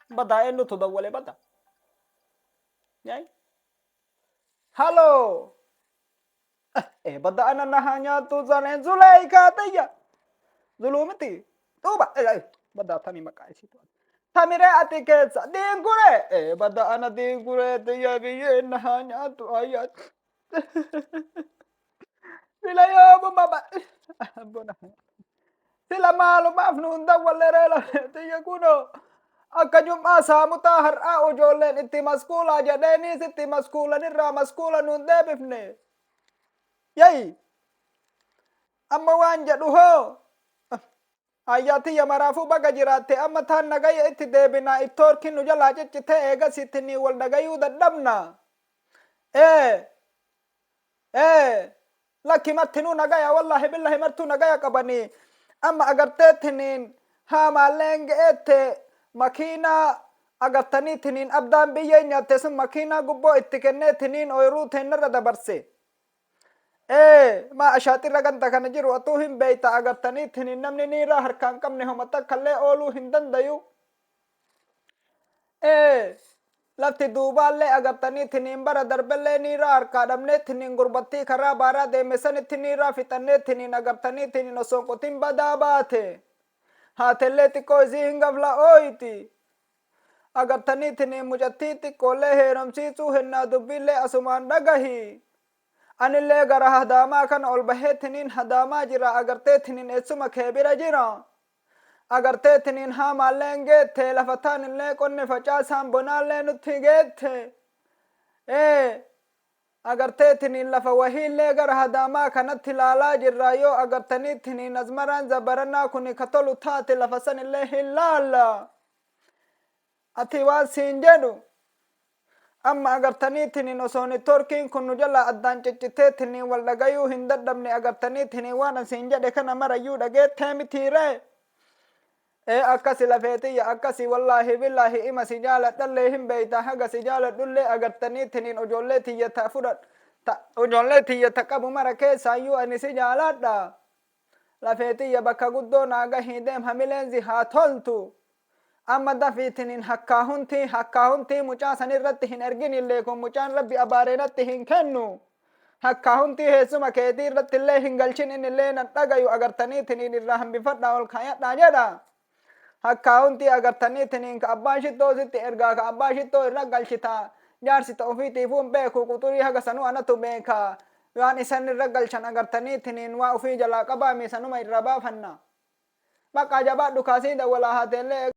Badaa eenyutu dawwale bada? Yaay. Haloo. Eh bada ana na haa nyaattu zaneen Zuleeyikaa tiyya. Zuluu miti. Duuba. Bada tami maqaa isiitu. Tamiree ati keessa diinguree. Eh bada ana diinguree tiyya biyyeen na haa nyaattu ayyaa. Sila yoomuma bona. Sila maalumaaf nuun dawwalle reela tiyya kunoo. Akka jum'aa saamutaa har'aa ijoolleen itti maskuulaa jedheenii sitti maskuulanirraa maskuula nuun deebifne. Yayi. Amma waan jedhu hoo. Ayyaa tiyya maraafuu baga jiraatte amma taan nagaya itti deebinaa ittoorkiin nu jalaa ciccitee eegasitti ni wal dhagayuu dadhabna. Ee. Ee. Lakki martinuu nagaya wallaahi billahi martuu nagaya qabanii amma agarteettiniin haamaalleen ge'eette makiinaa agartaniittiniin abdaan biyyee nyaatte sun makiinaa gubboo itti kenneettiniin ooyiruu teennarra dabarse. Ee maa ashaaxirra ganda kana jiru atuu hin beeyta agartaniittiniin namni niiraa harkaan qabne homa takkallee ooluu hin dandayu. Ee lafti duubaallee agartaniitiniin bara darbellee niiraa harkaa dhabneettiniin gurbattii karaa baaraa deeme sanitti niiraa fixanneettiniin agartaniitiniin osoo hin qotin badaa baate. Haatellee xiqqoo isii hin gafla ooyti. Agartaniitiniin mucattii xiqqoollee heerumsiisuu hennaa dubbiillee asumaan dhagahi. Anillee gara hadaamaa kana ol baheettiniin hadaamaa jira agarteettiniin eessuma kee bira jira. Agarteetiniin haamaalleen geette lafa taanillee qonni facaasaan bonaallee nutti geette. Ee agarteetiniin lafa wahiillee gara hadaamaa kanatti laalaa jirra yoo agartaniitiniin azmaraan zabaranaa kuni ka tolu taate lafa sanillee hin laalla. Ati waan siin jedhu amma agartaniitiniin osoo networkiin kun nu jalaa addaan cicciteetiniin wal dhagayuu hin dadhabne agartaniitiniin waan an siin jedhe kana marayyuu dhageettee mitiiree? Ee akkasi lafeetiyya akkasi wallaahi billaahi ima si jaaladhallee hin beeyta haga si jaaladhullee agartaniitiniin ijoollee tiyya ta fudhadh ta ijoollee tiyya ta qabu mara keessaayyuu ani si jaaladha. Lafee tiyya bakka guddoo naa gahii deem hamileen si haa toltu. Amma dafiitiniin hakkaahuntii hakkaahuntii mucaa sanirratti hin erginillee kun mucaan rabbi abaaree natti hin kennu. Hakkaahuntii heessuma keetii irrattillee hin galchin innillee nan dhagayu agartaniitiniin irraa hambifadhaa ol kaayadhaa jedha. Hakkaahuntii agartaniitiniin ka abbaa shittoo sitti ergaa ka abbaa shittoo irra galchita. Jaarsi ta ofiitiifuu hin beeku quxurii haga sanuu anatu beeka. Waan isan irra galchan agartaniitiniin waa ufii jalaa qabaami sanuma irraa baafanna. Baqqaa jabaadhu kaasii dawwalaa haateellee.